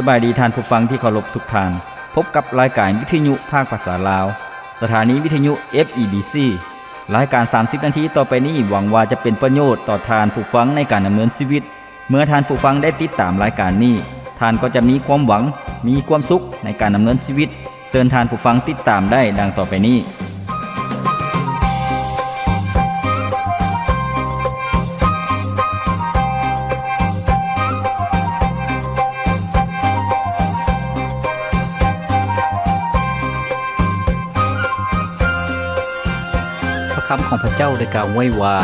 ສະບາຍດີທ່ານຜູ້ຟັງທີ່ເຄົາລົບທຸກທ່ານ. ພົບກັບລາຍການວິທະຍຸພາກພາສາລາວ, ສະຖານີວິທະຍຸ ເອັຟ ອີ ບີ ຊີ. ລາຍການສາມສິບນາທີຕໍ່ໄປນີ້ ຫວັງວ່າຈະເປັນປະໂຫຍດຕໍ່ທ່ານຜູ້ຟັງໃນການດຳເນີນຊີວິດ. ເມື່ອທ່ານຜູ້ຟັງໄດ້ຕິດຕາມລາຍການນີ້, ທ່ານກໍຈະມີຄວາມຫວັງ, ມີຄວາມສຸກໃນການດຳເນີນຊີວິດ. ເຊີນທ່ານຜູ້ຟັງຕິດຕາມໄດ້ດັ່ງຕໍ່ໄປນີ້. ພະຄຳຂອງພະເຈົ້າໄດ້ກ່າວໄວ້ວ່າ,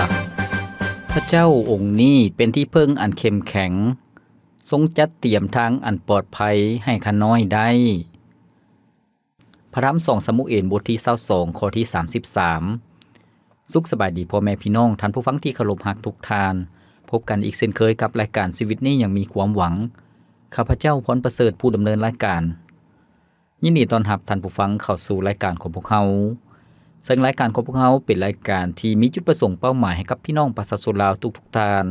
ພະເຈົ້າອົງນີ້ເປັນທີ່ເພິ່ງອັນເຂັ້ມແຂງ, ຊົງຈັດຕຽມທາງອັນປອດໄພໃຫ້ຂ້ານ້ອຍໄດ້. ພະທຳສອງຊາມູເອນ ບົດທີຊາວສອງ ຂໍ້ທີສາມສິບສາມ. ສຸກສະບາຍດີພໍ່ແມ່ພີ່ນ້ອງ, ທ່ານຜູ້ຟັງທີ່ເຄົາລົບຮັກທຸກທ່ານ. ພົບກັນອີກເຊັ່ນເຄີຍກັບລາຍການຊີວິດນີ້ຍັງມີຄວາມຫວັງ. ຂ້າພະເຈົ້າ ພອນປະເສີດ ຜູ້ດຳເນີນລາຍການ ຍິນດີຕ້ອນຮັບທ່ານຜູ້ຟັງເຂົ້າສູ່ລາຍການຂອງພວກເຮົາ. ເຊິ່ງລາຍການຂອງພວກເຮົາເປັນລາຍການທີ່ມີຈຸດປະສົງເປົ້າໝາຍໃຫ້ກັບພີ່ນ້ອງປະຊາຊົນລາວທຸກໆທ່ານ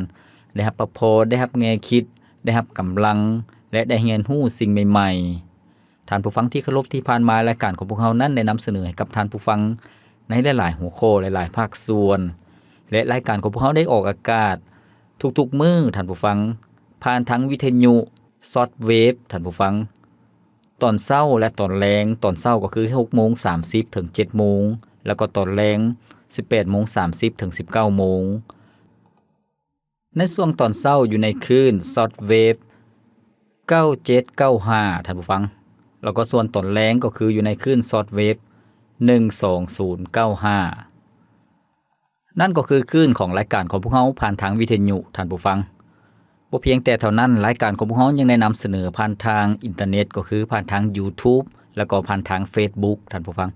ໄດ້ຮັບພະພອນ, ໄດ້ຮັບແງ່ຄິດ, ໄດ້ຮັບກຳລັງ ແລະ ໄດ້ຮຽນຮູ້ສິ່ງໃໝ່ໆ. ທ່ານຜູ້ຟັງທີ່ເຄົາລົບ, ທີ່ຜ່ານມາລາຍການຂອງພວກເຮົານັ້ນໄດ້ນຳສະເໜີໃຫ້ກັບທ່ານຜູ້ຟັງໃນຫຼາຍໆຫົວຂໍ້, ຫຼາຍໆພາກສ່ວນ ແລະ ລາຍການຂອງພວກເຮົາໄດ້ອອກອາກາດທຸກໆມື້, ທ່ານຜູ້ຟັງ, ຜ່ານທາງວິທະຍຸຊອດເວບ, ທ່ານຜູ້ຟັງ, ຕອນເຊົ້າ ແລະ ຕອນແລງ. ຕອນເຊົ້າກໍຄືຫົກໂມງສາມສິບເຖິງເຈັດໂມງ, ແລ້ວກໍຕອນແລງສິບແປດໂມງສາມສິບເຖິງສິບເກົ້າໂມງ. ໃນຊ່ວງຕອນເຊົ້າຢູ່ໃນຄື້ນຊອດເວບເກົ້າເຈັດເກົ້າຫ້າ ທ່ານຜູ້ຟັງ, ແລ້ວກໍສ່ວນຕອນແລງກໍຄືຢູ່ໃນຄື້ນຊອດເວບໜຶ່ງສອງສູນເກົ້າຫ້າ. ນັ້ນກໍຄືຄື້ນຂອງລາຍການຂອງພວກເຮົາຜ່ານທາງວິທະຍຸ, ທ່ານຜູ້ຟັງ. ບໍ່ພຽງແຕ່ເທົ່ານັ້ນ, ລາຍການຂອງພວກເຮົາຍັງໄດ້ນຳສະເໜີຜ່ານທາງອິນເຕີເນັດ, ກໍຄືຜ່ານທາງ YouTube ແລ້ວກໍຜ່ານທາງ Facebook, ທ່ານຜູ້ຟັງ.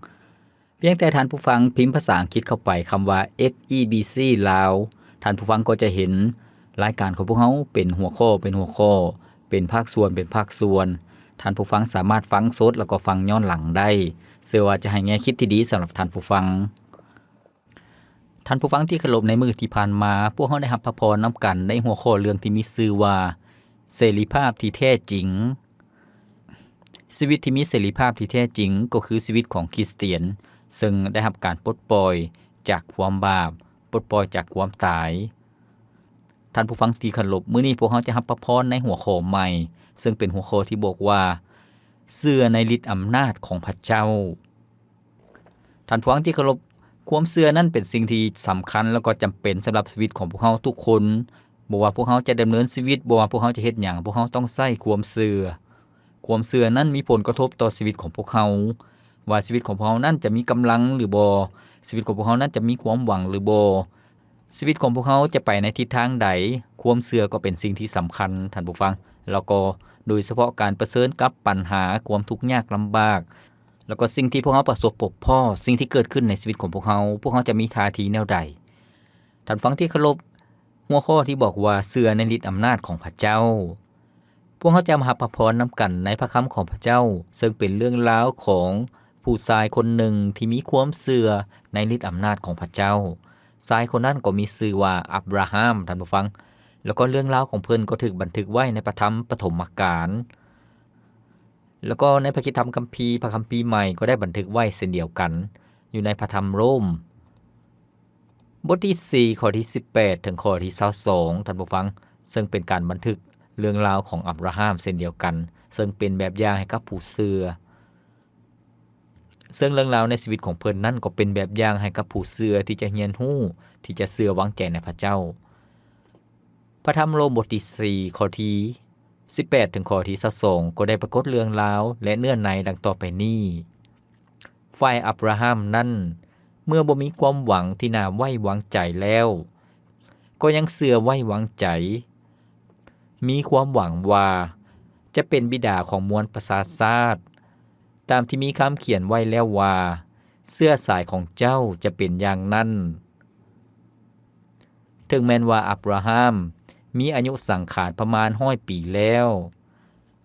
ພຽງແຕ່ທ່ານຜູ້ຟັງພິມພາສາອັງກິດເຂົ້າໄປຄຳວ່າ ເອັຟ ອີ ບີ ຊີ ລາວ, ທ່ານຜູ້ຟັງກໍຈະເຫັນລາຍການຂອງພວກເຮົາເປັນຫົວຂໍ້ເປັນຫົວຂໍ້, ເປັນພາກສ່ວນເປັນພາກສ່ວນ. ທ່ານຜູ້ຟັງສາມາດຟັງສົດ ແລ້ວກໍຟັງຍ້ອນຫຼັງໄດ້. ເຊື່ອວ່າຈະໃຫ້ແງ່ຄິດທີ່ດີສຳລັບທ່ານຜູ້ຟັງ. ທ່ານຜູ້ຟັງທີ່ເຄົາລົບ, ໃນມື້ທີ່ຜ່ານມາ, ພວກເຮົາໄດ້ຮັບພະພອນນຳກັນໃນຫົວຂໍ້ເລື່ອງທີ່ມີຊື່ວ່າ ເສລີພາບທີ່ແທ້ຈິງ. ຊີວິດທີ່ມີເສລີພາບທີ່ແທ້ຈິງກໍຄືຊີວິດຂອງຄຣິສຕຽນ, ເຊິ່ງໄດ້ຮັບການປົດປ່ອຍຈາກຄວາມບາບ, ປົດປ່ອຍຈາກຄວາມຕາຍ. ທ່ານຜູ້ຟັງທີ່ເຄົາລົບ, ມື້ນີ້ພວກເຮົາຈະຮັບພະພອນໃນຫົວຂໍ້ໃໝ່, ເຊິ່ງເປັນຫົວຂໍ້ທີ່ບອກວ່າ ເຊື່ອໃນລິດອຳນາດຂອງພະເຈົ້າ. ທ່ານຜູ້ຟັງທີ່ເຄົາລົບ, ຄວາມເຊື່ອນັ້ນເປັນສິ່ງທີ່ສຳຄັນ ແລ້ວກໍຈຳເປັນສຳລັບຊີວິດຂອງພວກເຮົາທຸກຄົນ. ບໍ່ວ່າພວກເຮົາຈະດຳເນີນຊີວິດ, ບໍ່ວ່າພວກເຮົາຈະເຮັດຫຍັງ, ພວກເຮົາຕ້ອງໃຊ້ຄວາມເຊື່ອ. ຄວາມເຊື່ອນັ້ນມີຜົນກະທົບຕໍ່ຊີວິດຂອງພວກເຮົາ, ວ່າຊີວິດຂອງພວກເຮົານັ້ນຈະມີກຳລັງຫຼືບໍ່, ຊີວິດຂອງພວກເຮົານັ້ນຈະມີຄວາມຫວັງຫຼືບໍ່, ຊີວິດຂອງພວກເຮົາຈະໄປໃນທິດທາງໃດ, ຄວາມເຊື່ອກໍເປັນສິ່ງທີ່ສຳຄັນ, ທ່ານຜູ້ຟັງ, ແລ້ວກໍໂດຍສະເພາະການປະເຊີນກັບບັນຫາ, ຄວາມທຸກຍາກລຳບາກ, ແລ້ວກໍສິ່ງທີ່ພວກເຮົາປະສົບພົບພໍ້, ສິ່ງທີ່ເກີດຂຶ້ນໃນຊີວິດຂອງພວກເຮົາ, ພວກເຮົາຈະມີທ່າທີແນວໃດ? ທ່ານຟັງທີ່ເຄົາລົບ, ຫົວຂໍ້ທີ່ບອກວ່າເຊື່ອໃນລິດອຳນາດຂອງພະເຈົ້າ. ພວກເຮົາຈະມາຮັບພະພອນນຳກັນໃນພະຄຳຂອງພະເຈົ້າ, ເຊິ່ງເປັນເລື່ອງລາວຂອງຜູ້ຊາຍຄົນໜຶ່ງທີ່ມີຄວາມເຊື່ອໃນລິດອຳນາດຂອງພະເຈົ້າ. ຊາຍຄົນນັ້ນກໍມີຊື່ວ່າອັບຣາຮາມ, ທ່ານຜູ້ຟັງ. ແລ້ວກໍເລື່ອງລາວຂອງເພິ່ນກໍຖືກບັນທຶກໄວ້ໃນພະທຳປະຖົມມະການ. ແລ້ວກໍໃນພະຄຣິດທຳຄຳພີ, ພະຄຳພີໃໝ່ກໍໄດ້ບັນທຶກໄວ້ເຊັ່ນດຽວກັນ ຢູ່ໃນພະທຳໂຣມ ບົດທີສີ່ ຂໍ້ທີສິບແປດ ເຖິງຂໍ້ທີຊາວສອງ ທ່ານຜູ້ຟັງ, ເຊິ່ງເປັນການບັນທຶກເລື່ອງລາວຂອງອັບຣາຮາມເຊັ່ນດຽວກັນ, ເຊິ່ງເປັນແບບຢ່າງໃຫ້ກັບຜູ້ເຊື່ອ. ເຊິ່ງເລື່ອງລາວໃນຊີວິດຂອງເພິ່ນນັ້ນກໍເປັນແບບຢ່າງໃຫ້ກັບຜູ້ເຊື່ອທີ່ຈະຮຽນຮູ້, ທີ່ຈະເຊື່ອວາງໃຈໃນພະເຈົ້າ. ພະທຳໂຣມບົດທີສີ່ ຂໍ້ທີສິບແປດ ເຖິງຂໍ້ທີຊາວສອງ ກໍໄດ້ປາກົດເລື່ອງລາວ ແລະ ເນື້ອໃນດັ່ງຕໍ່ໄປນີ້. ຝ່າຍອັບຣາຮາມນັ້ນ ເມື່ອບໍ່ມີຄວາມຫວັງທີ່ໜ້າໄວ້ວາງໃຈແລ້ວ, ກໍຍັງເຊື່ອໄວ້ວາງໃຈ, ມີຄວາມຫວັງວ່າຈະເປັນບິດາຂອງມວນປະຊາຊາດ, ຕາມທີ່ມີຄຳຂຽນໄວ້ແລ້ວວ່າ, ເຊື້ອສາຍຂອງເຈົ້າຈະເປັນຢ່າງນັ້ນ. ເຖິງແມ່ນວ່າອັບຣາຮາມມີອາຍຸສັງຂານປະມານຮ້ອຍປີແລ້ວ,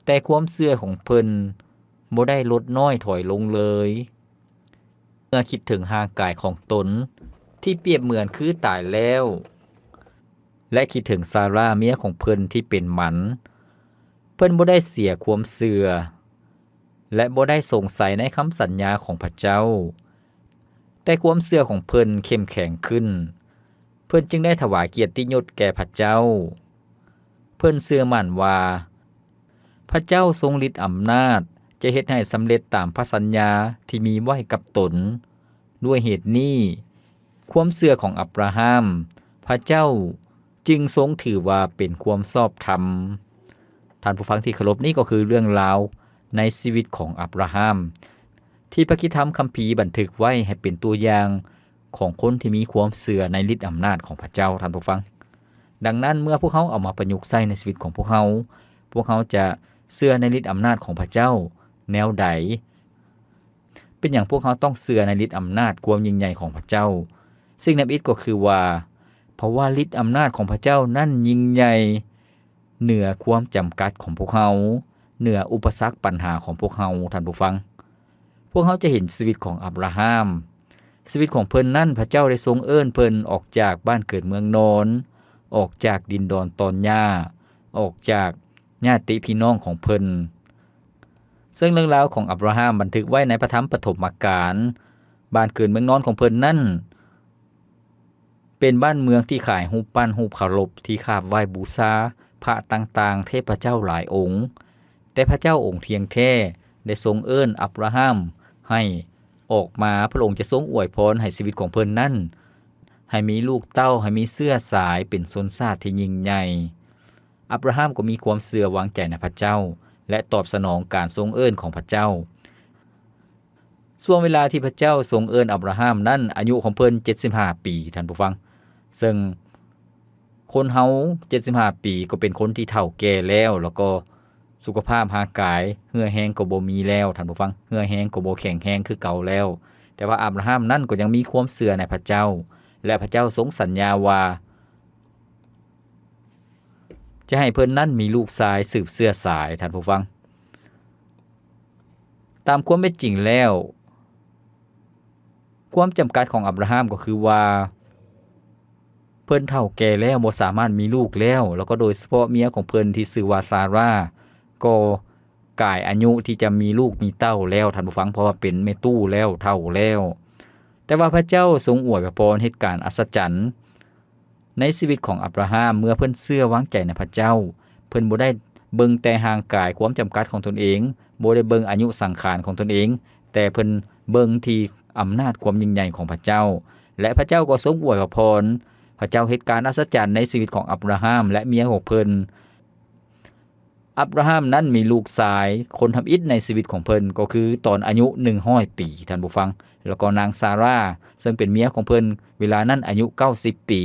ແຕ່ຄວາມເຊື່ອຂອງເພິ່ນບໍ່ໄດ້ລົດນ້ອຍຖອຍລົງເລີຍ. ເມື່ອຄິດເຖິງຮ່າງກາຍຂອງຕົນທີ່ປຽບເໝືອນຄືຕາຍແລ້ວ, ແລະ ຄິດເຖິງຊາຣາເມຍຂອງເພິ່ນທີ່ເປັນໝັນ, ເພິ່ນບໍ່ໄດ້ເສຍຄວາມເຊື່ອ ແລະ ບໍ່ໄດ້ສົງໄສໃນຄຳສັນຍາຂອງພະເຈົ້າ, ແຕ່ຄວາມເຊື່ອຂອງເພິ່ນເຂັ້ມແຂງຂຶ້ນ. ເພິ່ນຈຶ່ງໄດ້ຖວາຍກຽດຕິຍົດແກ່ພະເຈົ້າ. ເພິ່ນເຊື່ອໝັ້ນວ່າ ພະເຈົ້າຊົງລິດອຳນາດ ຈະເຮັດໃຫ້ສຳເລັດຕາມພະສັນຍາທີ່ມີໄວ້ກັບຕົນ. ດ້ວຍເຫດນີ້, ຄວາມເຊື່ອຂອງອັບຣາຮາມ ພະເຈົ້າຈຶ່ງຊົງຖືວ່າເປັນຄວາມຊອບທຳ. ທ່ານຜູ້ຟັງທີ່ເຄົາລົບ, ນີ້ກໍຄືເລື່ອງລາວໃນຊີວິດຂອງອັບຣາຮາມ ທີ່ພະຄຣິສຕະທຳຄຳພີບັນທຶກໄວ້ໃຫ້ເປັນຕົວຢ່າງຂອງຄົນທີ່ມີຄວາມເຊື່ອໃນລິດອຳນາດຂອງພະເຈົ້າ, ທ່ານຜູ້ຟັງ. ດັ່ງນັ້ນ, ເມື່ອພວກເຮົາເອົາມາປະຍຸກໃຊ້ໃນຊີວິດຂອງພວກເຮົາ, ພວກເຮົາຈະເຊື່ອໃນລິດອຳນາດຂອງພະເຈົ້າແນວໃດ? ເປັນຫຍັງພວກເຮົາຕ້ອງເຊື່ອໃນລິດອຳນາດຄວາມຍິ່ງໃຫຍ່ຂອງພະເຈົ້າ? ສິ່ງທຳອິດກໍຄືວ່າ, ເພາະວ່າລິດອຳນາດຂອງພະເຈົ້ານັ້ນຍິ່ງໃຫຍ່ເໜືອຄວາມຈຳກັດຂອງພວກເຮົາ, ເໜືອອຸປະສັກບັນຫາຂອງພວກເຮົາ, ທ່ານຜູ້ຟັງ. ພວກເຮົາຈະເຫັນຊີວິດຂອງອັບຣາຮາມ. ຊີວິດຂອງເພິ່ນນັ້ນ, ພະເຈົ້າໄດ້ຊົງເອີ້ນເພິ່ນອອກຈາກບ້ານເກີດເມືອງນອນ, ອອກຈາກດິນດອນຕອນຫຍ້າ, ອອກຈາກຍາດຕິພີ່ນ້ອງຂອງເພິ່ນ. ເຊິ່ງເລື່ອງລາວຂອງອັບຣາຮາມບັນທຶກໄວ້ໃນພະທຳປະຖົມມະການ. ບ້ານເກີດເມືອງນອນຂອງເພິ່ນນັ້ນ ເປັນບ້ານເມືອງທີ່ຂາຍຮູບປັ້ນ, ຮູບເຄົາລົບທີ່ຂາບໄຫວ້ບູຊາພະຕ່າງໆ, ເທບພະເຈົ້າຫຼາຍອົງ. ແຕ່ພະເຈົ້າອົງທ່ຽງແທ້ໄດ້ຊົງເອີ້ນອັບຣາຮາມໃຫ້ອອກມາ, ພະອົງຈະຊົງອວຍພອນໃຫ້ຊີວິດຂອງເພິ່ນນັ້ນ ໃຫ້ມີລູກເຕົ້າ, ໃຫ້ມີເຊື້ອສາຍເປັນຊົນຊາດທີ່ຍິ່ງໃຫຍ່. ອັບຣາຮາມກໍມີຄວາມເຊື່ອວາງໃຈໃນພະເຈົ້າ ແລະ ຕອບສະໜອງການຊົງເອີ້ນຂອງພະເຈົ້າ. ຊ່ວງເວລາທີ່ພະເຈົ້າຊົງເອີ້ນອັບຣາຮາມນັ້ນ, ອາຍຸຂອງເພິ່ນເຈັດສິບຫ້າປີ, ທ່ານຜູ້ຟັງ. ເຊິ່ງຄົນເຮົາເຈັດສິບຫ້າປີກໍເປັນຄົນທີ່ເຖົ້າແກ່ແລ້ວ, ແລ້ວກໍສຸຂະພາບຮ່າງກາຍ, ເຫື່ອແຮງກໍບໍ່ມີແລ້ວ, ທ່ານຜູ້ຟັງ, ເຫື່ອແຮງກໍບໍ່ແຂງແຮງຄືເກົ່າແລ້ວ. ແຕ່ວ່າອັບຣາຮາມນັ້ນກໍຍັງມີຄວາມເຊື່ອໃນພະເຈົ້າ, ແລະ ພະເຈົ້າຊົງສັນຍາວ່າ ຈະໃຫ້ເພິ່ນນັ້ນມີລູກຊາຍສືບເຊື້ອສາຍ, ທ່ານຜູ້ຟັງ. ຕາມຄວາມເປັນຈິງແລ້ວ, ຄວາມຈຳກັດຂອງອັບຣາຮາມກໍຄືວ່າ ເພິ່ນເຖົ້າແກ່ແລ້ວ, ບໍ່ສາມາດມີລູກແລ້ວ, ແລ້ວກໍໂດຍສະເພາະເມຍຂອງເພິ່ນທີ່ຊື່ວ່າຊາຣາ ກໍກາຍອາຍຸທີ່ຈະມີລູກມີເຕົ້າແລ້ວ, ທ່ານຜູ້ຟັງ, ເພາະວ່າເປັນແມ່ຕູ້ແລ້ວ, ເຖົ້າແລ້ວ. ແຕ່ວ່າພະເຈົ້າຊົງອວຍພະພອນເຫດການອັດສະຈັນ ໃນຊີວິດຂອງອັບຣາຮາມ ເມື່ອເພິ່ນເຊື່ອວາງໃຈໃນພະເຈົ້າ. ເພິ່ນບໍ່ໄດ້ເບິ່ງແຕ່ຮ່າງກາຍຄວາມຈຳກັດຂອງຕົນເອງ, ບໍ່ໄດ້ເບິ່ງອາຍຸສັງຂານຂອງຕົນເອງ, ແຕ່ເພິ່ນເບິ່ງທີ່ອຳນາດຄວາມຍິ່ງໃຫຍ່ຂອງພະເຈົ້າ. ແລະ ພະເຈົ້າກໍຊົງອວຍພະພອນ, ພະເຈົ້າເຮັດການອັດສະຈັນໃນຊີວິດຂອງອັບຣາຮາມ ແລະ ເມຍຂອງເພິ່ນ. ອັບຣາຮາມນັ້ນມີລູກຊາຍຄົນທຳອິດໃນຊີວິດຂອງເພິ່ນ ກໍຄືຕອນອາຍຸໜຶ່ງຮ້ອຍປີ, ທ່ານຜູ້ຟັງ, ແລ້ວກໍນາງຊາຣາ ເຊິ່ງເປັນເມຍຂອງເພິ່ນ ເວລານັ້ນອາຍຸເກົ້າສິບປີ.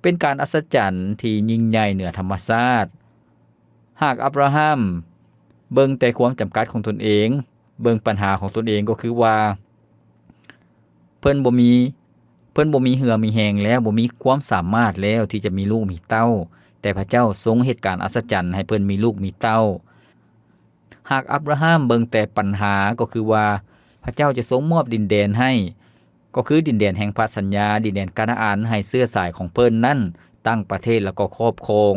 ເປັນການອັດສະຈັນທີ່ຍິ່ງໃຫຍ່ເໜືອທຳມະຊາດ. ຫາກອັບຣາຮາມເບິ່ງແຕ່ຄວາມຈຳກັດຂອງຕົນເອງ, ເບິ່ງບັນຫາຂອງຕົນເອງ ກໍຄືວ່າ ເພິ່ນບໍ່ມີ, ເພິ່ນບໍ່ມີເຫື່ອມີແຮງແລ້ວ, ບໍ່ມີຄວາມສາມາດແລ້ວທີ່ຈະມີລູກມີເຕົ້າ, ແຕ່ພະເຈົ້າຊົງເຮັດການອັດສະຈັນໃຫ້ເພິ່ນມີລູກມີເຕົ້າ. ຫາກອັບຣາຮາມເບິ່ງແຕ່ບັນຫາ, ກໍຄືວ່າພະເຈົ້າຈະຊົງມອບດິນແດນໃຫ້, ກໍຄືດິນແດນແຫ່ງພະສັນຍາ, ດິນແດນການາອານ, ໃຫ້ເຊື້ອສາຍຂອງເພິ່ນນັ້ນຕັ້ງປະເທດ ແລ້ວກໍຄອບຄອງ.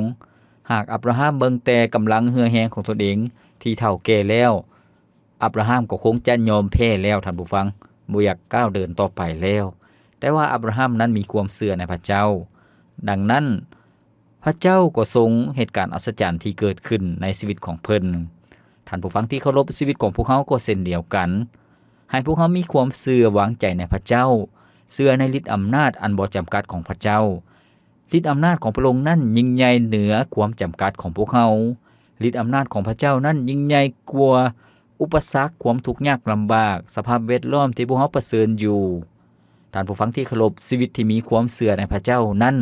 ຫາກອັບຣາຮາມເບິ່ງແຕ່ກຳລັງເຫື່ອແຮງຂອງຕົນເອງທີ່ເຖົ້າແກ່ແລ້ວ, ອັບຣາຮາມກໍຄົງຈະຍອມແພ້ແລ້ວ, ທ່ານຜູ້ຟັງ, ບໍ່ຢາກກ້າວເດີນຕໍ່ໄປແລ້ວ. ແຕ່ວ່າອັບຣາຮາມນັ້ນມີຄວາມເຊື່ອໃນພະເຈົ້າ. ດັ່ງນັ້ນ, ພະເຈົ້າກໍຊົງເຮັດການອັດສະຈັນທີ່ເກີດຂຶ້ນໃນຊີວິດຂອງເພິ່ນ. ທ່ານຜູ້ຟັງທີ່ເຄົາລົບ, ຊີວິດຂອງພວກເຮົາກໍເຊັ່ນດຽວກັນ. ໃຫ້ພວກເຮົາມີຄວາມເຊື່ອວາງໃຈໃນພະເຈົ້າ, ເຊື່ອໃນລິດອຳນາດອັນບໍ່ຈຳກັດຂອງພະເຈົ້າ. ລິດອຳນາດຂອງພະອົງນັ້ນຍິ່ງໃຫຍ່ເໜືອຄວາມຈຳກັດຂອງພວກເຮົາ. ລິດອຳນາດຂອງພະເຈົ້ານັ້ນຍິ່ງໃຫຍ່ກວ່າອຸປະສັກ, ຄວາມທຸກຍາກລຳບາກ, ສະພາບແວດລ້ອມທີ່ພວກເຮົາປະເຊີນຢູ່. ທ່ານຜູ້ຟັງທີ່ເຄົາລົບ, ຊີວິດທີ່ມີຄວາມເຊື່ອໃນພະເຈົ້ານັ້ນ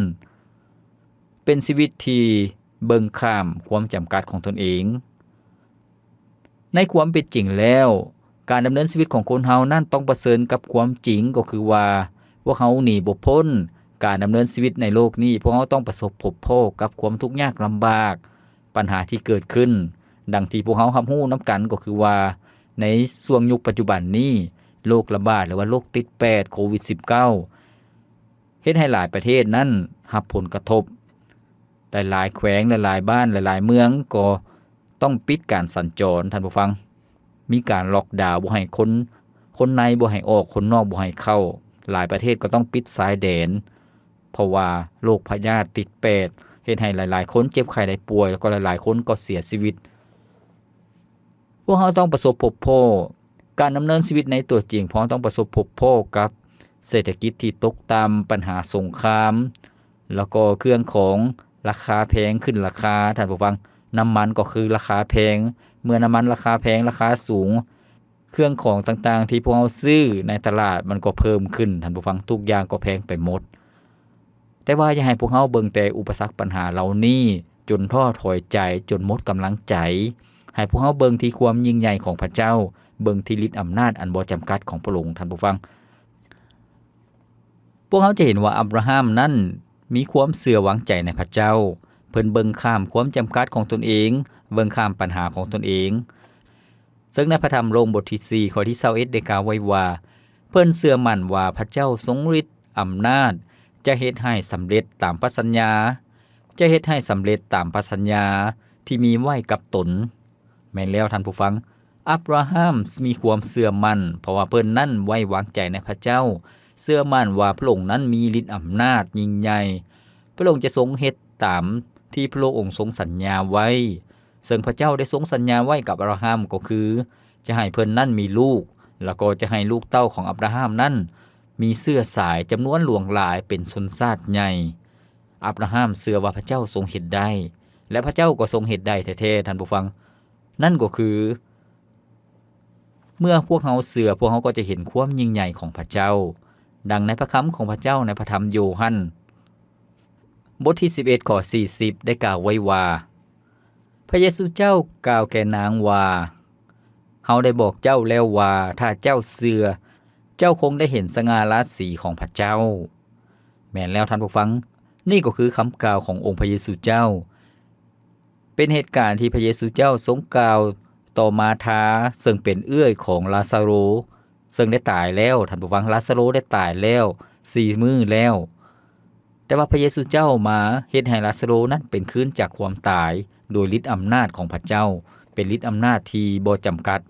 ເປັນຊີວິດທີ່ເບິ່ງຂ້າມຄວາມຈຳກັດຂອງຕົນເອງ. ໃນຄວາມເປັນຈິງແລ້ວ, ການດຳເນີນຊີວິດຂອງຄົນເຮົານັ້ນຕ້ອງປະເຊີນກັບຄວາມຈິງ, ກໍຄືວ່າພວກເຮົາໜີບໍ່ພົ້ນການດຳເນີນຊີວິດໃນໂລກນີ້. ພວກເຮົາຕ້ອງປະສົບພົບພໍ້ກັບຄວາມທຸກຍາກລຳບາກ, ບັນຫາທີ່ເກີດຂຶ້ນ. ດັ່ງທີ່ພວກເຮົາຮັບຮູ້ນຳກັນ, ກໍຄືວ່າໃນຊ່ວງຍຸກປັດຈຸບັນນີ້, ໂລກລະບາດ ຫຼືວ່າໂລກຕິດແປດ ໂຄວິດສິບເກົ້າ ເຮັດໃຫ້ຫຼາຍປະເທດນັ້ນຮັບຜົນກະທົບ. ຫຼາຍໆແຂວງ ຫຼາຍໆບ້ານ ຫຼາຍໆເມືອງກໍຕ້ອງປິດການສັນຈອນ, ທ່ານຜູ້ຟັງ. ມີການລັອກດາວ ບໍ່ໃຫ້ຄົນ, ຄົນໃນບໍ່ໃຫ້ອອກ, ຄົນນອກບໍ່ໃຫ້ເຂົ້າ. ຫຼາຍປະເທດກໍຕ້ອງປິດຊາຍແດນ ເພາະວ່າໂລກພະຍາດຕິດແປດ ເຮັດໃຫ້ຫຼາຍໆຄົນເຈັບໄຂ້ໄດ້ປ່ວຍ ແລ້ວກໍຫຼາຍໆຄົນກໍເສຍຊີວິດ. ພວກເຮົາຕ້ອງປະສົບພົບພໍ້ ການດຳເນີນຊີວິດໃນຕົວຈິງ, ພວກເຮົາຕ້ອງປະສົບພົບພໍ້ກັບເສດຖະກິດທີ່ຕົກຕ່ຳ, ບັນຫາສົງຄາມ, ແລ້ວກໍເຄື່ອງຂອງລາຄາແພງຂຶ້ນລາຄາ, ທ່ານຜູ້ຟັງ, ນ້ຳມັນກໍຄືລາຄາແພງ, ເມື່ອນ້ຳມັນລາຄາແພງ, ລາຄາສູງ, ເຄື່ອງຂອງຕ່າງໆທີ່ພວກເຮົາຊື້ໃນຕະຫຼາດມັນກໍເພີ່ມຂຶ້ນ, ທ່ານຜູ້ຟັງ, ທຸກຢ່າງກໍແພງໄປໝົດ. ແຕ່ວ່າຢ່າໃຫ້ພວກເຮົາເບິ່ງແຕ່ອຸປະສັກບັນຫາເຫຼົ່ານີ້ຈົນທໍ້ຖອຍໃຈ, ຈົນໝົດກຳລັງໃຈ. ໃຫ້ພວກເຮົາເບິ່ງທີ່ຄວາມຍິ່ງໃຫຍ່ຂອງພະເຈົ້າ, ເບິ່ງທີ່ລິດອຳນາດອັນບໍ່ຈຳກັດຂອງພະອົງ, ທ່ານຜູ້ຟັງ. ພວກເຮົາຈະເຫັນວ່າອັບຣາຮາມນັ້ນມີຄວາມເຊື່ອວາງໃຈໃນພະເຈົ້າ. ເພິ່ນເບິ່ງຂ້າມຄວາມຈຳກັດຂອງຕົນເອງ, ເບິ່ງຂ້າມບັນຫາຂອງຕົນເອງ. ເຊິ່ງໃນພະທຳໂຣມບົດທີສີ່ ຂໍ້ທີຊາວເອັດ ໄດ້ກ່າວໄວ້ວ່າ, ເພິ່ນເຊື່ອໝັ້ນວ່າພະເຈົ້າຊົງລິດອຳນາດ ຈະເຮັດໃຫ້ສຳເລັດຕາມພະສັນຍາ, ຈະເຮັດໃຫ້ສຳເລັດຕາມພະສັນຍາທີ່ມີໄວ້ກັບຕົນ. ແມ່ນແລ້ວທ່ານຜູ້ຟັງ, ອັບຣາຮາມມີຄວາມເຊື່ອໝັ້ນ ເພາະວ່າເພິ່ນນັ້ນໄວ້ວາງໃຈໃນພະເຈົ້າ, ເຊື່ອໝັ້ນວ່າພະອົງນັ້ນມີລິດອຳນາດຍິ່ງໃຫຍ່, ພະອົງຈະຊົງເຮັດຕາມທີ່ພະອົງຊົງສັນຍາໄວ້. ເຊິ່ງພະເຈົ້າໄດ້ຊົງສັນຍາໄວ້ກັບອັບຣາຮາມ ກໍຄືຈະໃຫ້ເພິ່ນນັ້ນມີລູກ, ແລ້ວກໍຈະໃຫ້ລູກເຕົ້າຂອງອັບຣາຮາມນັ້ນມີເຊື້ອສາຍຈຳນວນຫຼວງຫຼາຍເປັນຊົນຊາດໃຫຍ່. ອັບຣາຮາມເຊື່ອວ່າພະເຈົ້າຊົງເຮັດໄດ້ ແລະ ພະເຈົ້າກໍຊົງເຮັດໄດ້ແທ້ໆ, ທ່ານຜູ້ຟັງ. ນັ້ນກໍຄື ເມື່ອພວກເຮົາເຊື່ອ, ພວກເຮົາກໍຈະເຫັນຄວາມຍິ່ງໃຫຍ່ຂອງພະເຈົ້າ. ດັ່ງໃນພະຄຳຂອງພະເຈົ້າໃນພະທຳໂຢຮັນ ບົດທີສິບເອັດ ຂໍ້ສີ່ສິບ ໄດ້ກ່າວໄວ້ວ່າ, ພະເຢຊູເຈົ້າກ່າວແກ່ນາງວ່າ, ເຮົາໄດ້ບອກເຈົ້າແລ້ວວ່າ ຖ້າເຈົ້າເຊື່ອ, ເຈົ້າຄົງໄດ້ເຫັນສະຫງ່າລາສີຂອງພະເຈົ້າ. ແມ່ນແລ້ວທ່ານຜູ້ຟັງ, ນີ້ກໍຄືຄຳກ່າວຂອງອົງພະເຢຊູເຈົ້າ. ເປັນເຫດການທີ່ພະເຢຊູເຈົ້າຊົງກ່າວຕໍ່ມາທາ ເຊິ່ງເປັນເອື້ອຍຂອງລາຊາໂຣ ເຊິ່ງໄດ້ຕາຍແລ້ວ. ທ່ານຜູ້ຟັງ, ລາຊາໂຣໄດ້ຕາຍແລ້ວສີ່ມື້ແລ້ວ, ແຕ່ວ່າພະເຢຊູເຈົ້າມາເຮັດໃຫ້ລາຊາໂຣນັ້ນເປັນຄືນຈາກຄວາມຕາຍ ໂດຍລິດອຳນາດຂອງພະເຈົ້າ, ເປັນລິດອຳນາດທີ່ບໍ່ຈຳກັດ.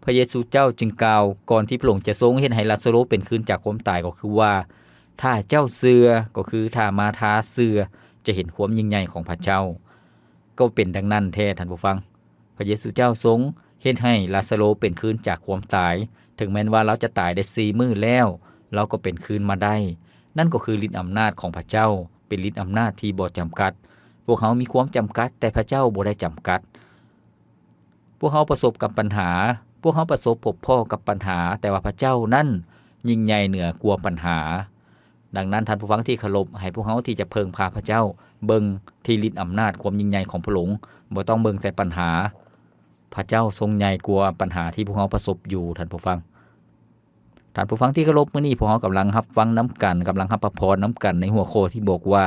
ພະເຢຊູເຈົ້າຈຶ່ງກ່າວ ກ່ອນທີ່ພະອົງຈະຊົງເຮັດໃຫ້ລາຊາໂຣເປັນຄືນຈາກຄວາມຕາຍ ກໍຄືວ່າ ຖ້າເຈົ້າເຊື່ອ, ກໍຄືຖ້າມາທາເຊື່ອ, ຈະເຫັນຄວາມຍິ່ງໃຫຍ່ຂອງພະເຈົ້າ. ກໍເປັນດັ່ງນັ້ນແທ້, ທ່ານຜູ້ຟັງ. ພະເຢຊູເຈົ້າຊົງເຮັດໃຫ້ລາຊາໂຣເປັນຄືນຈາກຄວາມຕາຍ. ເຖິງແມ່ນວ່າລາວຈະຕາຍໄດ້ສີ່ມື້ແລ້ວ, ລາວກໍເປັນຄືນມາໄດ້. ນັ້ນກໍຄືລິດອຳນາດຂອງພະເຈົ້າ, ເປັນລິດອຳນາດທີ່ບໍ່ຈຳກັດ. ພວກເຮົາມີຄວາມຈຳກັດ, ແຕ່ພະເຈົ້າບໍ່ໄດ້ຈຳກັດ. ພວກເຮົາປະສົບກັບບັນຫາ, ພວກເຮົາປະສົບພົບພໍ້ກັບບັນຫາ, ແຕ່ວ່າພະເຈົ້ານັ້ນຍິ່ງໃຫຍ່ເໜືອກວ່າບັນຫາ. ດັ່ງນັ້ນ, ທ່ານຜູ້ຟັງທີ່ເຄົາລົບ, ໃຫ້ພວກເຮົາທີ່ຈະເພິ່ງພາພະເຈົ້າ, ເບິ່ງທີ່ລິດອຳນາດຄວາມຍິ່ງໃຫຍ່ຂອງພະອົງ, ບໍ່ຕ້ອງເບິ່ງແຕ່ບັນຫາ. ພະເຈົ້າຊົງໃຫຍ່ກວ່າບັນຫາທີ່ພວກເຮົາປະສົບຢູ່, ທ່ານຜູ້ຟັງ. ທ່ານຜູ້ຟັງທີ່ເຄົາລົບ, ມື້ນີ້ພວກເຮົາກຳລັງຮັບຟັງນຳກັນ, ກຳລັງຮັບພະພອນນຳກັນໃນຫົວຂໍ້ທີ່ບອກວ່າ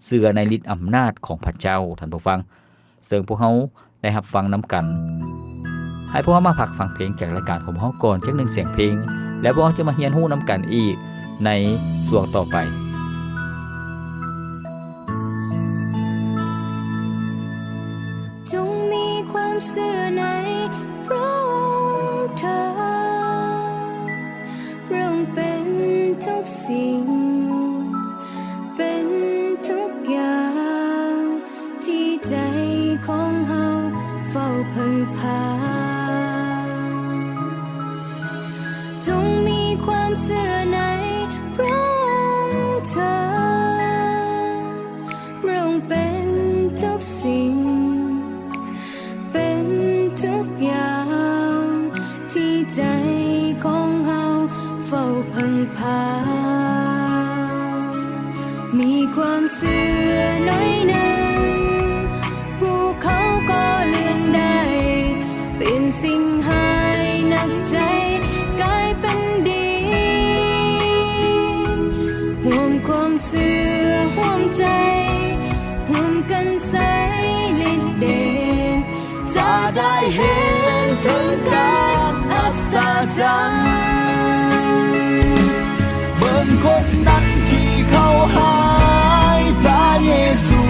ເຊື່ອໃນລິດອຳນາດຂອງພະເຈົ້າ, ທ່ານຜູ້ຟັງ. ເຊິ່ງພວກເຮົາໄດ້ຮັບຟັງນຳກັນ. ໃຫ້ພວກເຮົາມາພັກຟັງເພງຈາກລາຍການຂອງພວກເຮົາກ່ອນຈັກໜຶ່ງສຽງເພງ, ແລ້ວພວກເຮົາຈະມາຮຽນຮູ້ນຳກັນອີກໃນຊ່ວງຕໍ່ໄປ. ຈົ່ງມີຄວາມເຊື່ອໃນພຣະອົງເທີ້ນ, ພຣະອົງເປັນທຸກສິ່ງ, ເປັນທຸກຢ່າງທີ່ໃຈຂອງເຮົາເຝົ້າເພິ່ງພາ. ຈົ່ງມີຄວາມເຊື່ອໃນພຣະອົງເທີ້ນ, ພຣະອົງເປັນທຸກສິ່ງ, ເປັນທຸກຢ່າງທີ່ໃຈຂອງເຮົາເຝົ້າເພິ່ງພາ. ມີຄວາມເຊື່ອໜ້ອຍໜຶ່ງ, ພວກເຂົາກໍເລື່ອນໄດ້, ເປັນສິ່ງຮ້າຍໜັກໃຈກາຍເປັນດີ. ຮ່ວມຄວາມເຊື່ອຮ່ວມໃຈ, ຮ່ວມກັນໃຊ້ລິດເດດ, ຈະໄດ້ເຫັນເຖິງການອັດສະຈັນ. ເບິ່ງຄົນນັ້ນທີ່ເຂົາຮ້າຍ, ພຣະເຢຊູ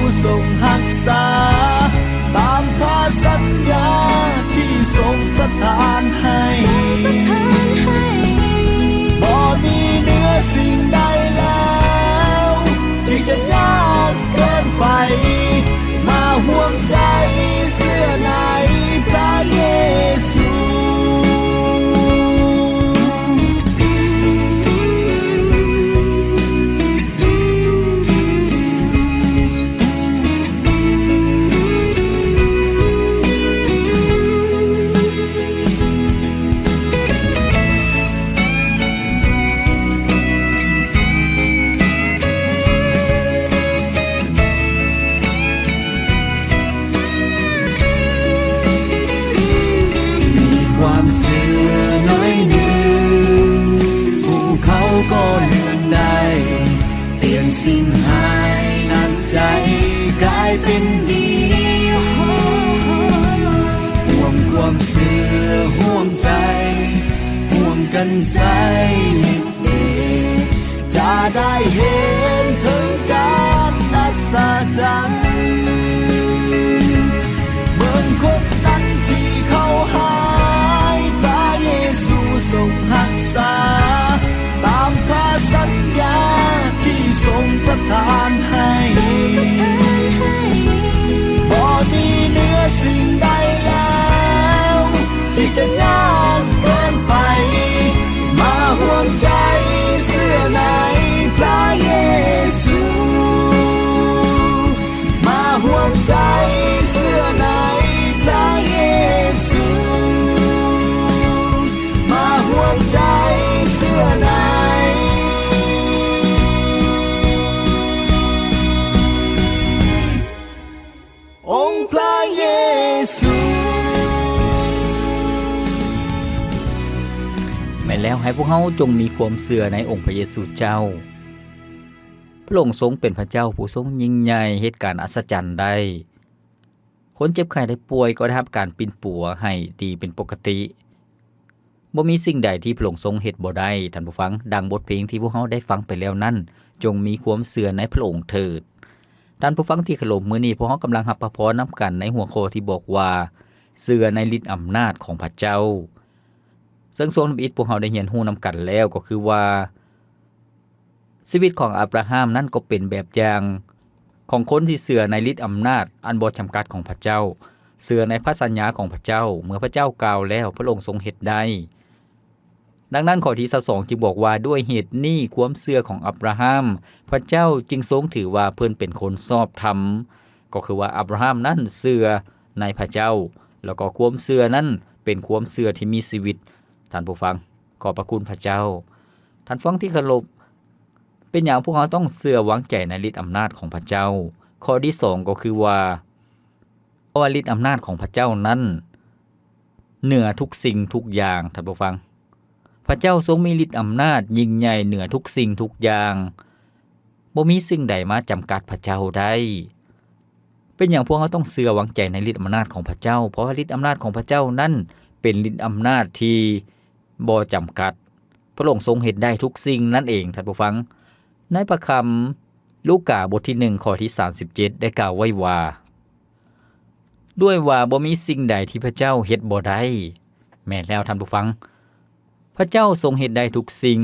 ປະຈຳ ເບິ່ງຄົນນັ້ນທີ່ເຂົາຫາຍ ພະເຢຊູຊົງຮັກສາ ຕາມພະສັນຍາທີ່ຊົງປະທານໃຫ້ ບໍ່ມີເໜືອສິ່ງໃດແລ້ວ ທີ່ຈະຍາກເກີນໄປ ມາຮ່ວມໃຈເຊື່ອໃນພະເຢຊູ ມາຮ່ວມໃຈເຊື່ອໃນພະເຢຊູ ມາຮ່ວມໃຈເຊື່ອໃນ ອົງພະເຢຊູ. ແມ່ນແລ້ວ, ໃຫ້ພວກເຮົາຈົ່ງມີຄວາມເຊື່ອໃນອົງພະເຢຊູເຈົ້າ. ພະອົງຊົງເປັນພະເຈົ້າຜູ້ຊົງຍິ່ງໃຫຍ່, ເຮັດການອັດສະຈັນໄດ້. ຄົນເຈັບໄຂ້ໄດ້ປ່ວຍກໍໄດ້ຮັບການປິ່ນປົວໃຫ້ດີເປັນປົກກະຕິ. ບໍ່ມີສິ່ງໃດທີ່ພະອົງຊົງເຮັດບໍ່ໄດ້, ທ່ານຜູ້ຟັງ, ດັ່ງບົດເພງທີ່ພວກເຮົາໄດ້ຟັງໄປແລ້ວນັ້ນ, ຈົ່ງມີຄວາມເຊື່ອໃນພະອົງເຖີດ. ທ່ານຜູ້ຟັງທີ່ເຄົາລົບ, ມື້ນີ້ພວກເຮົາກຳລັງຮັບພະພອນນຳກັນໃນຫົວຂໍ້ທີ່ບອກວ່າ ເຊື່ອໃນລິດອຳນາດຂອງພະເຈົ້າ. ເຊິ່ງຊ່ວງທຳອິດພວກເຮົາໄດ້ຮຽນຮູ້ນຳກັນແລ້ວ, ກໍຄືວ່າ ຊີວິດຂອງອາບຣາຮາມນັ້ນກໍເປັນແບບຢ່າງຂອງຄົນທີ່ເຊື່ອໃນລິດອຳນາດອັນບໍ່ຈຳກັດຂອງພະເຈົ້າ, ເຊື່ອໃນພະສັນຍາຂອງພະເຈົ້າ, ເມື່ອພະເຈົ້າກ່າວແລ້ວ, ພະອົງຊົງເຮັດໄດ້. ດັ່ງນັ້ນ, ຂໍ້ທີຊາວສອງຈຶ່ງບອກວ່າ, ດ້ວຍເຫດນີ້ຄວາມເຊື່ອຂອງອາບຣາຮາມ, ພະເຈົ້າຈຶ່ງຊົງຖືວ່າເພິ່ນເປັນຄົນຊອບທຳ. ກໍຄືວ່າອາບຣາຮາມນັ້ນເຊື່ອໃນພະເຈົ້າ, ແລ້ວກໍຄວາມເຊື່ອນັ້ນເປັນຄວາມເຊື່ອທີ່ມີຊີວິດ. ທ່ານຜູ້ຟັງ, ຂອບພະຄຸນພະເຈົ້າ. ທ່ານຜູ້ຟັງທີ່ເຄົາລົບ, ເປັນຫຍັງພວກເຮົາຕ້ອງເຊື່ອວາງໃຈໃນລິດອຳນາດຂອງພະເຈົ້າ? ຂໍ້ທີສອງກໍຄືວ່າ, ເພາະວ່າລິດອຳນາດຂອງພະເຈົ້ານັ້ນເໜືອທຸກສິ່ງທຸກຢ່າງ, ທ່ານຜູ້ຟັງ. ພະເຈົ້າຊົງມີລິດອຳນາດຍິ່ງໃຫຍ່ເໜືອທຸກສິ່ງທຸກຢ່າງ. ບໍ່ມີສິ່ງໃດມາຈຳກັດພະເຈົ້າໄດ້. ເປັນຫຍັງພວກເຮົາຕ້ອງເຊື່ອວາງໃຈໃນລິດອຳນາດຂອງພະເຈົ້າ? ເພາະວ່າລິດອຳນາດຂອງພະເຈົ້ານັ້ນເປັນລິດອຳນາດທີ່ບໍ່ຈຳກັດ. ພະອົງຊົງເຮັດໄດ້ທຸກສິ່ງນັ້ນເອງ, ທ່ານຜູ້ຟັງ. ໃນພະຄຳລູກາ ບົດທີໜຶ່ງ ຂໍ້ທີສາມສິບເຈັດ ໄດ້ກ່າວໄວ້ວ່າ, ດ້ວຍວ່າບໍ່ມີສິ່ງໃດທີ່ພະເຈົ້າເຮັດບໍ່ໄດ້. ແມ່ນແລ້ວ, ທ່ານຜູ້ຟັງ. ພະເຈົ້າຊົງເຮັດໄດ້ທຸກສິ່ງ.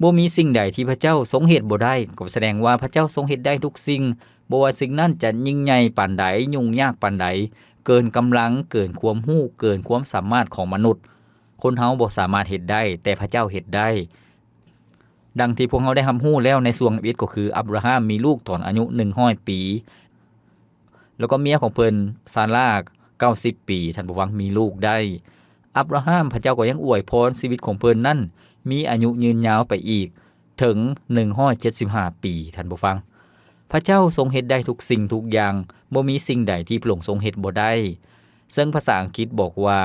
ບໍ່ມີສິ່ງໃດທີ່ພະເຈົ້າຊົງເຮັດບໍ່ໄດ້. ກໍສະແດງວ່າພະເຈົ້າຊົງເຮັດໄດ້ທຸກສິ່ງ. ບໍ່ວ່າສິ່ງນັ້ນຈະຍິ່ງໃຫຍ່ປານໃດ, ຫຍຸ້ງຍາກປານໃດ, ເກີນກຳລັງ, ເກີນຄວາມຮູ້, ເກີນຄວາມສາມາດຂອງມະນຸດ. ຄົນເຮົາບໍ່ສາມາດເຮັດໄດ້, ແຕ່ພະເຈົ້າເຮັດໄດ້. ດັ່ງທີ່ພວກເຮົາໄດ້ຮັບຮູ້ແລ້ວໃນຊ່ວງທຳອິດ, ກໍຄືອາບຣາຮາມມີລູກຕອນອາຍຸໜຶ່ງຮ້ອຍປີ. ແລ້ວກໍເມຍຂອງເພິ່ນ ຊາລາ ເກົ້າສິບປີ, ທ່ານຜູ້ຟັງ, ມີລູກໄດ້. ອາບຣາຮາມ, ພະເຈົ້າກໍຍັງອວຍພອນຊີວິດຂອງເພິ່ນນັ້ນມີອາຍຸຍືນຍາວໄປອີກເຖິງໜຶ່ງຮ້ອຍເຈັດສິບຫ້າປີ, ທ່ານຜູ້ຟັງ. ພະເຈົ້າຊົງເຮັດໄດ້ທຸກສິ່ງທຸກຢ່າງ, ບໍ່ມີສິ່ງໃດທີ່ພະອົງຊົງເຮັດບໍ່ໄດ້. ເຊິ່ງພາສາອັງກິດບອກວ່າ,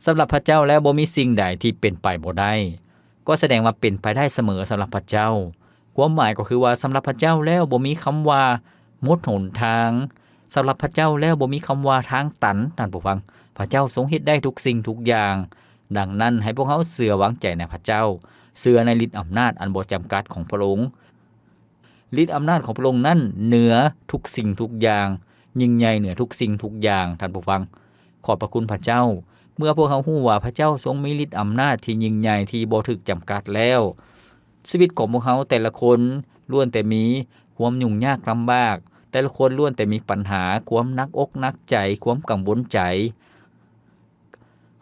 ສຳລັບພະເຈົ້າແລ້ວບໍ່ມີສິ່ງໃດທີ່ເປັນໄປບໍ່ໄດ້, ກໍສະແດງວ່າເປັນໄປໄດ້ສະເໝີສຳລັບພະເຈົ້າ. ຄວາມໝາຍກໍຄືວ່າ ສຳລັບພະເຈົ້າແລ້ວບໍ່ມີຄຳວ່າໝົດຫົນທາງ, ສຳລັບພະເຈົ້າແລ້ວບໍ່ມີຄຳວ່າທາງຕັນ, ທ່ານຜູ້ຟັງ. ພະເຈົ້າຊົງເຮັດໄດ້ທຸກສິ່ງທຸກຢ່າງ. ດັ່ງນັ້ນ, ໃຫ້ພວກເຮົາເຊື່ອວາງໃຈໃນພະເຈົ້າ, ເຊື່ອໃນລິດອຳນາດອັນບໍ່ຈຳກັດຂອງພະອົງ. ລິດອຳນາດຂອງພະອົງນັ້ນເໜືອທຸກສິ່ງທຸກຢ່າງ, ຍິ່ງໃຫຍ່ເໜືອທຸກສິ່ງທຸກຢ່າງ, ທ່ານຜູ້ຟັງ. ຂອບພະຄຸນພະເຈົ້າ. ເມື່ອພວກເຮົາຮູ້ວ່າພະເຈົ້າຊົງມີລິດອຳນາດທີ່ຍິ່ງໃຫຍ່ທີ່ບໍ່ຖືກຈຳກັດແລ້ວ, ຊີວິດຂອງພວກເຮົາແຕ່ລະຄົນລ້ວນແຕ່ມີຄວາມຫຍຸ້ງຍາກລຳບາກ, ແຕ່ລະຄົນລ້ວນແຕ່ມີບັນຫາ, ຄວາມໜັກອົກໜັກໃຈ, ຄວາມກັງວົນໃຈ.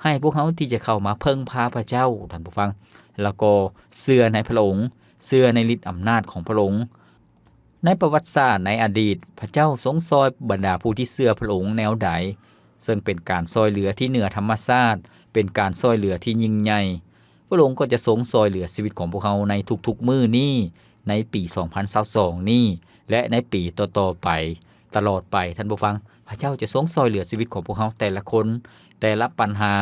ໃຫ້ພວກເຮົາທີ່ຈະເຂົ້າມາເພິ່ງພາພະເຈົ້າ, ທ່ານຜູ້ຟັງ, ແລ້ວກໍເຊື່ອໃນພະອົງ, ເຊື່ອໃນລິດອຳນາດຂອງພະອົງ. ໃນປະຫວັດສາດໃນອະດີດ, ພະເຈົ້າຊົງຊ່ອຍບັນດາຜູ້ທີ່ເຊື່ອພະອົງແນວໃດ, ເຊິ່ງເປັນການຊ່ອຍເຫຼືອທີ່ເໜືອທຳມະຊາດ, ເປັນການຊ່ອຍເຫຼືອທີ່ຍິ່ງໃຫຍ່. ພະອົງກໍຈະຊົງຊ່ອຍເຫຼືອຊີວິດຂອງພວກເຮົາໃນທຸກໆມື້ນີ້, ໃນປີສອງພັນຊາວສອງນີ້ ແລະ ໃນປີຕໍ່ໆໄປ, ຕະຫຼອດໄປ, ທ່ານຜູ້ຟັງ. ພະເຈົ້າຈະຊົງຊ່ອຍເຫຼືອຊີວິດຂອງພວກເຮົາແຕ່ລະຄົນ, ແຕ່ລະບັນຫາ,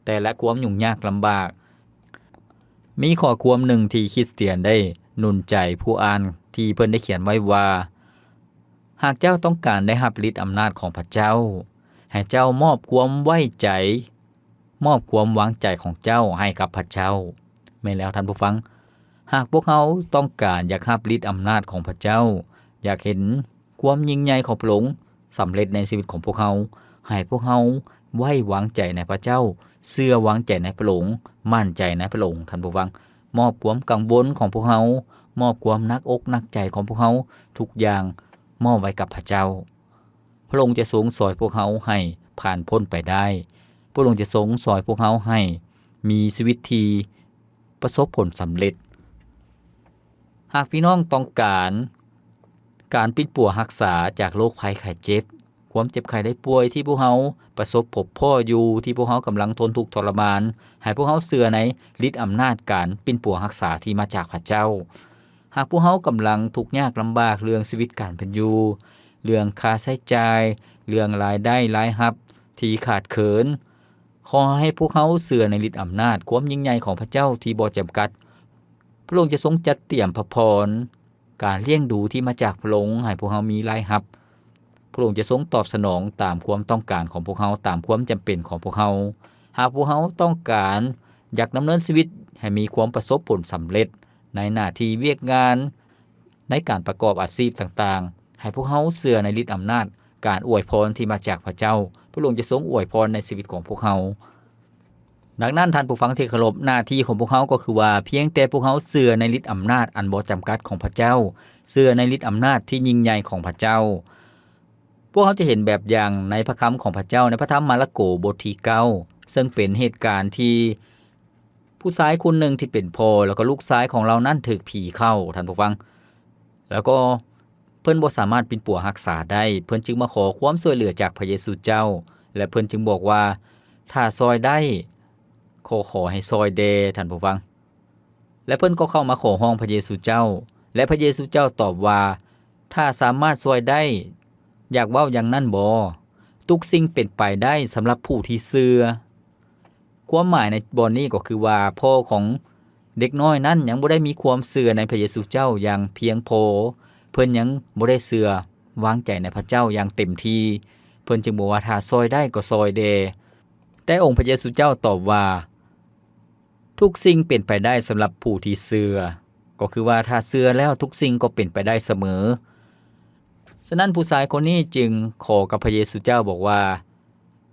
ແຕ່ລະຄວາມຫຍຸ້ງຍາກລຳບາກ. ມີຂໍ້ຄວາມໜຶ່ງທີ່ຄຣິສຕຽນໄດ້ໜູນໃຈຜູ້ອ່ານ ທີ່ເພິ່ນໄດ້ຂຽນໄວ້ວ່າ, ຫາກເຈົ້າຕ້ອງການໄດ້ຮັບລິດອຳນາດຂອງພະເຈົ້າ, ໃຫ້ເຈົ້າມອບຄວາມໄວ້ໃຈ, ມອບຄວາມວາງໃຈຂອງເຈົ້າໃຫ້ກັບພະເຈົ້າ. ແມ່ນແລ້ວທ່ານຜູ້ຟັງ, ຫາກພວກເຮົາຕ້ອງການຢາກຮັບລິດອຳນາດຂອງພະເຈົ້າ, ຢາກເຫັນ ຄວາມຍິ່ງໃຫຍ່ຂອງພະອົງສຳເລັດໃນຊີວິດຂອງພວກເຮົາ. ໃຫ້ພວກເຮົາໄວ້ວາງໃຈໃນພະເຈົ້າ, ເຊື່ອວາງໃຈໃນພະອົງ, ໝັ້ນໃຈໃນພະອົງ, ທ່ານຜູ້ຟັງ. ມອບຄວາມກັງວົນຂອງພວກເຮົາ, ມອບຄວາມໜັກອົກໜັກໃຈຂອງພວກເຮົາ, ທຸກຢ່າງມອບໄວ້ກັບພະເຈົ້າ. ພະອົງຈະຊົງຊ່ອຍພວກເຮົາໃຫ້ຜ່ານພົ້ນໄປໄດ້. ພະອົງຈະຊົງຊ່ອຍພວກເຮົາໃຫ້ມີຊີວິດທີ່ປະສົບຜົນສຳເລັດ. ຫາກພີ່ນ້ອງຕ້ອງການການປິ່ນປົວຮັກສາຈາກໂລກໄພໄຂ້ເຈັບ, ຄວາມເຈັບໄຂ້ໄດ້ປ່ວຍທີ່ພວກເຮົາປະສົບພົບພໍ້ຢູ່, ທີ່ພວກເຮົາກຳລັງທົນທຸກທໍລະມານ, ໃຫ້ພວກເຮົາເຊື່ອໃນລິດອຳນາດການປິ່ນປົວຮັກສາທີ່ມາຈາກພະເຈົ້າ. ຫາກພວກເຮົາກຳລັງທຸກຍາກລຳບາກເລື່ອງຊີວິດການເປັນຢູ່, ເລື່ອງຄ່າໃຊ້ຈ່າຍ, ເລື່ອງລາຍໄດ້ລາຍຮັບທີ່ຂາດເຂີນ, ຂໍໃຫ້ພວກເຮົາເຊື່ອໃນລິດອຳນາດຄວາມຍິ່ງໃຫຍ່ຂອງພະເຈົ້າທີ່ບໍ່ຈຳກັດ. ພະອົງຈະຊົງຈັດຕຽມພະພອນ, ການລ້ຽງດູທີ່ມາຈາກພະອົງໃຫ້ພວກເຮົາມີລາຍຮັບ. ພະອົງຈະຊົງຕອບສະໜອງຕາມຄວາມຕ້ອງການຂອງພວກເຮົາ, ຕາມຄວາມຈຳເປັນຂອງພວກເຮົາ. ຫາກພວກເຮົາຕ້ອງການຢາກດຳເນີນຊີວິດໃຫ້ມີຄວາມປະສົບຜົນສຳເລັດໃນໜ້າທີ່ວຽກງານ, ໃນການປະກອບອາຊີບຕ່າງໆ, ໃຫ້ພວກເຮົາເຊື່ອໃນລິດອຳນາດການອວຍພອນທີ່ມາຈາກພະເຈົ້າ. ພະອົງຈະຊົງອວຍພອນໃນຊີວິດຂອງພວກເຮົາ. ດັ່ງນັ້ນ, ທ່ານຜູ້ຟັງທີ່ເຄົາລົບ, ໜ້າທີ່ຂອງພວກເຮົາກໍຄືວ່າ ພຽງແຕ່ພວກເຮົາເຊື່ອໃນລິດອຳນາດອັນບໍ່ຈຳກັດຂອງພະເຈົ້າ, ເຊື່ອໃນລິດອຳນາດທີ່ຍິ່ງໃຫຍ່ຂອງພະເຈົ້າ. ພວກເຮົາຈະເຫັນແບບຢ່າງໃນພະຄຳຂອງພະເຈົ້າ ໃນພະທຳມາລະໂກບົດທີເກົ້າ, ເຊິ່ງເປັນເຫດການທີ່ຜູ້ຊາຍຄົນໜຶ່ງທີ່ເປັນພໍ່ ແລ້ວກໍລູກຊາຍຂອງລາວນັ້ນຖືກຜີເຂົ້າ, ທ່ານຜູ້ຟັງ. ແລ້ວກໍເພິ່ນບໍ່ສາມາດປິ່ນປົວຮັກສາໄດ້, ເພິ່ນຈຶ່ງມາຂໍຄວາມຊ່ວຍເຫຼືອຈາກພະເຢຊູເຈົ້າ ແລະ ເພິ່ນຈຶ່ງບອກວ່າ, ຖ້າຊ່ອຍໄດ້, ຂໍ, ຂໍໃຫ້ຊ່ອຍແດ່, ທ່ານຜູ້ຟັງ. ແລະ ເພິ່ນກໍເຂົ້າມາຂໍຮ້ອງພະເຢຊູເຈົ້າ, ແລະ ພະເຢຊູເຈົ້າຕອບວ່າ, ຖ້າສາມາດຊ່ວຍໄດ້, ຢາກເວົ້າຢ່າງນັ້ນບໍ? ທຸກສິ່ງເປັນໄປໄດ້ສຳລັບຜູ້ທີ່ເຊື່ອ. ຄວາມໝາຍໃນບ່ອນນີ້ກໍຄືວ່າ ພໍ່ຂອງເດັກນ້ອຍນັ້ນຍັງບໍ່ໄດ້ມີຄວາມເຊື່ອໃນພະເຢຊູເຈົ້າຢ່າງພຽງພໍ, ເພິ່ນຍັງບໍ່ໄດ້ເຊື່ອວາງໃຈໃນພະເຈົ້າຢ່າງເຕັມທີ່, ເພິ່ນຈຶ່ງບອກວ່າ ຖ້າຊ່ອຍໄດ້ກໍຊ່ອຍແດ່. ແຕ່ອົງພະເຢຊູເຈົ້າຕອບວ່າ, ທຸກສິ່ງເປັນໄປໄດ້ສຳລັບຜູ້ທີ່ເຊື່ອ, ກໍຄືວ່າຖ້າເຊື່ອແລ້ວທຸກສິ່ງກໍເປັນໄປໄດ້ສະເໝີ. ສະນັ້ນຜູ້ຊາຍຄົນນີ້ຈຶ່ງຂໍກັບພະເຢຊູເຈົ້າບອກວ່າ,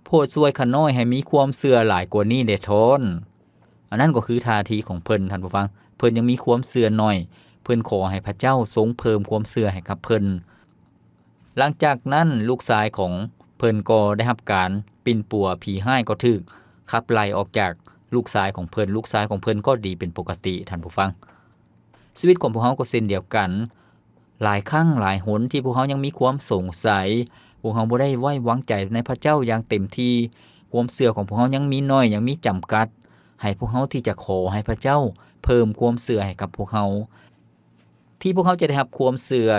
ໂປດຊ່ວຍຂ້ານ້ອຍໃຫ້ມີຄວາມເຊື່ອຫຼາຍກວ່ານີ້ແດ່ທ່ານ. ອັນນັ້ນກໍຄືທ່າທີຂອງເພິ່ນ, ທ່ານຜູ້ຟັງ, ເພິ່ນຍັງມີຄວາມເຊື່ອໜ້ອຍ, ເພິ່ນຂໍໃຫ້ພະເຈົ້າຊົງເພີ່ມຄວາມເຊື່ອໃຫ້ກັບເພິ່ນ. ຫຼັງຈາກນັ້ນ, ລູກຊາຍຂອງເພິ່ນກໍໄດ້ຮັບການປິ່ນປົວ, ຜີຮ້າຍກໍຖືກຂັບໄລ່ອອກຈາກລູກຊາຍຂອງເພິ່ນ, ລູກຊາຍຂອງເພິ່ນກໍດີເປັນປົກກະຕິ, ທ່ານຜູ້ຟັງ. ຊີວິດຂອງພວກເຮົາກໍເຊັ່ນດຽວກັນ, ຫຼາຍຄັ້ງຫຼາຍຫົນທີ່ພວກເຮົາຍັງມີຄວາມສົງໄສ, ພວກເຮົາບໍ່ໄດ້ໄວ້ວາງໃຈໃນພະເຈົ້າຢ່າງເຕັມທີ່, ຄວາມເຊື່ອຂອງພວກເຮົາຍັງມີໜ້ອຍ, ຍັງມີຈຳກັດ, ໃຫ້ພວກເຮົາທີ່ຈະຂໍໃຫ້ພະເຈົ້າເພີ່ມຄວາມເຊື່ອໃຫ້ກັບພວກເຮົາ. ທີ່ພວກເຮົາຈະໄດ້ຮັບຄວາມເຊື່ອ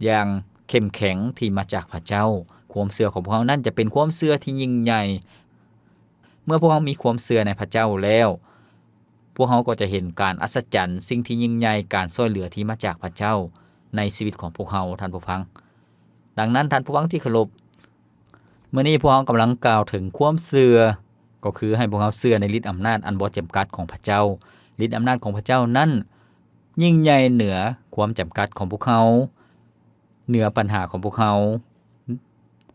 ຢ່າງເຂັ້ມແຂງທີ່ມາຈາກພະເຈົ້າ. ຄວາມເຊື່ອຂອງພວກເຮົານັ້ນຈະເປັນຄວາມເຊື່ອທີ່ຍິ່ງໃຫຍ່. ເມື່ອພວກເຮົາມີຄວາມເຊື່ອໃນພະເຈົ້າແລ້ວ, ພວກເຮົາກໍຈະເຫັນການອັດສະຈັນ, ສິ່ງທີ່ຍິ່ງໃຫຍ່, ການຊ່ວຍເຫຼືອທີ່ມາຈາກພະເຈົ້າໃນຊີວິດຂອງພວກເຮົາ, ທ່ານຜູ້ຟັງ. ດັ່ງນັ້ນ, ທ່ານຜູ້ຟັງທີ່ເຄົາລົບ, ມື້ນີ້ພວກເຮົາກຳລັງກ່າວເຖິງຄວາມເຊື່ອ, ກໍຄືໃຫ້ພວກເຮົາເຊື່ອໃນລິດອຳນາດອັນບໍ່ຈຳກັດຂອງພະເຈົ້າ. ລິດອຳນາດຂອງພະເຈົ້ານັ້ນຍິ່ງໃຫຍ່ເໜືອຄວາມຈຳກັດຂອງພວກເຮົາ, ເໜືອບັນຫາຂອງພວກເຮົາ,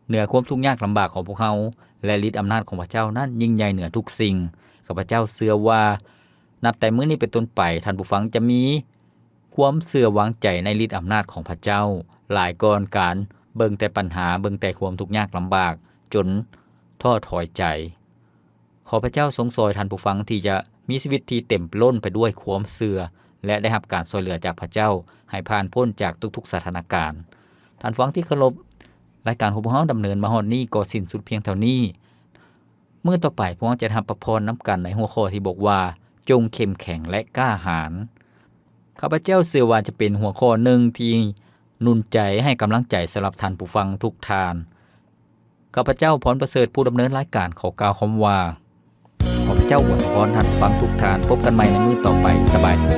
ເໜືອຄວາມທຸກຍາກລຳບາກຂອງພວກເຮົາ, ແລະ ລິດອຳນາດຂອງພະເຈົ້ານັ້ນຍິ່ງໃຫຍ່ເໜືອທຸກສິ່ງ. ຂ້າພະເຈົ້າເຊື່ອວ່າ ນັບແຕ່ມື້ນີ້ເປັນຕົ້ນໄປ, ທ່ານຜູ້ຟັງຈະມີ ຄວາມເຊື່ອວາງໃຈໃນລິດອຳນາດຂອງພະເຈົ້າ ຫຼາຍກ່ອນການເບິ່ງແຕ່ບັນຫາ, ເບິ່ງແຕ່ຄວາມທຸກຍາກລຳບາກ ຈົນທໍ້ຖອຍໃຈ. ຂໍພະເຈົ້າຊົງຊ່ອຍທ່ານຜູ້ຟັງທີ່ຈະມີຊີວິດທີ່ເຕັມລົ້ນໄປດ້ວຍຄວາມເຊື່ອ ແລະ ໄດ້ຮັບການຊ່ວຍເຫຼືອຈາກພະເຈົ້າ ໃຫ້ຜ່ານພົ້ນຈາກທຸກໆສະຖານະການ. ທ່ານຜູ້ຟັງທີ່ເຄົາລົບ, ລາຍການຂອງພວກເຮົາດຳເນີນມາຮອດນີ້ກໍສິ້ນສຸດພຽງເທົ່ານີ້. ມື້ຕໍ່ໄປພວກເຮົາຈະໄດ້ຮັບພະພອນນຳກັນໃນຫົວຂໍ້ທີ່ບອກວ່າ ຈົ່ງເຂັ້ມແຂງ ແລະ ກ້າຫານ. ຂ້າພະເຈົ້າເຊື່ອວ່າຈະເປັນຫົວຂໍ້ໜຶ່ງທີ່ໜູນໃຈ, ໃຫ້ກຳລັງໃຈສຳລັບທ່ານຜູ້ຟັງທຸກທ່ານ. ຂ້າພະເຈົ້າ ພອນປະເສີດ ຜູ້ດຳເນີນລາຍການ ຂໍກ່າວຄຳວ່າ ຂໍພະເຈົ້າອວຍພອນທ່ານຜູ້ຟັງທຸກທ່ານ. ພົບກັນໃໝ່ໃນມື້ຕໍ່ໄປ. ສະບາຍດີ.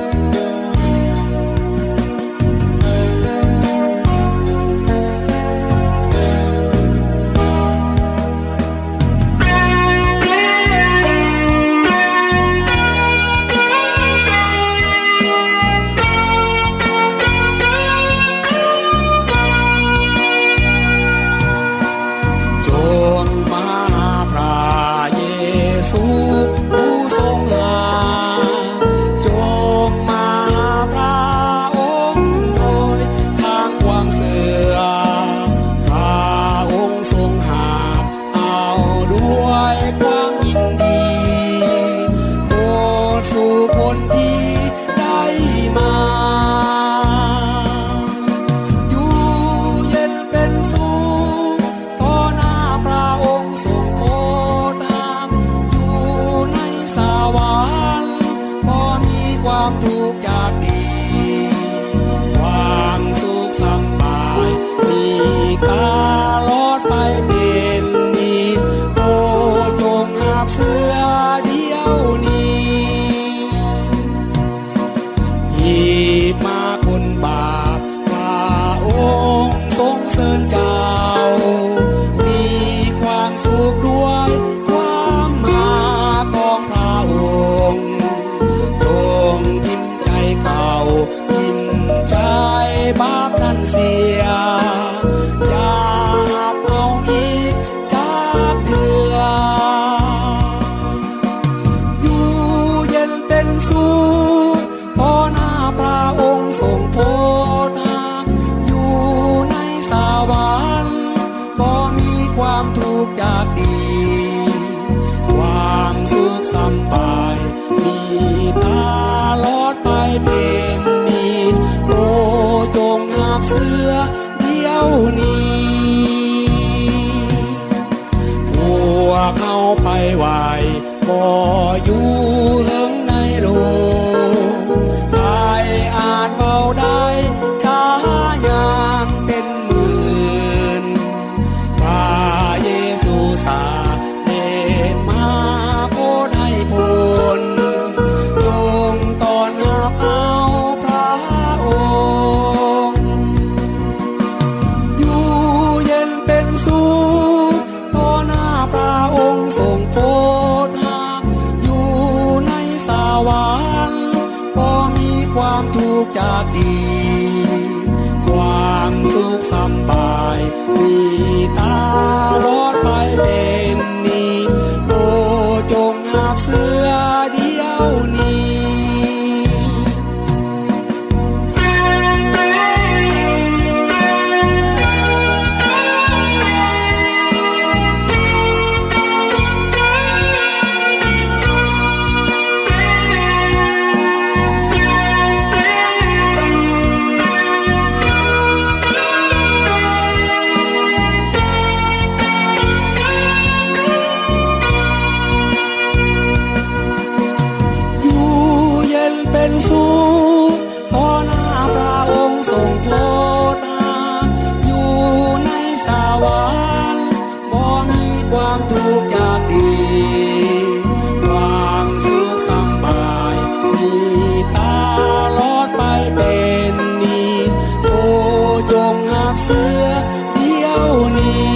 ເປັນນິດ ໂອ້ ຈົ່ງຮັບເຊື່ອດຽວນີ້. ພວກເຮົາໄປໄຫວ້ ບໍ່ຢູ່ເຖິງໃນໂລກ ໃຜອາດເວົ້າໄດ້ ຖ້າຍັງເປັນໝື່ນ ພະເຢຊູສະເດັດມາໂປດໃຫ້ພົ້ນ ຈົ່ງຕ້ອນຮັບເອົາພະອົງ ຢູ່ເຢັນເປັນສຸກ ຕໍ່ໜ້າພະອົງຊົງໂປດຮັບ ຢູ່ໃນສະຫວັນ ບໍ່ມີຄວາມທຸກຈາກດີ ຄວາມສຸກສຳບາຍ ມີຕະຫຼອດໄປເປັນນິດ ໂອ້ ຈົ່ງຮັບເຊື່ອດຽວນີ້. ຢູ່ເຢັນເປັນສຸກ ຕໍ່ໜ້າພະອົງຊົງໂປດຮັບ ຢູ່ໃນສະຫວັນ ບໍ່ມີຄວາມທຸກຈາກດີ ຄວາມສຸກສຳບາຍ ມີຕະຫຼອດໄປເປັນນິດ ໂອ້ ຈົ່ງຮັບເຊື່ອດຽວນີ້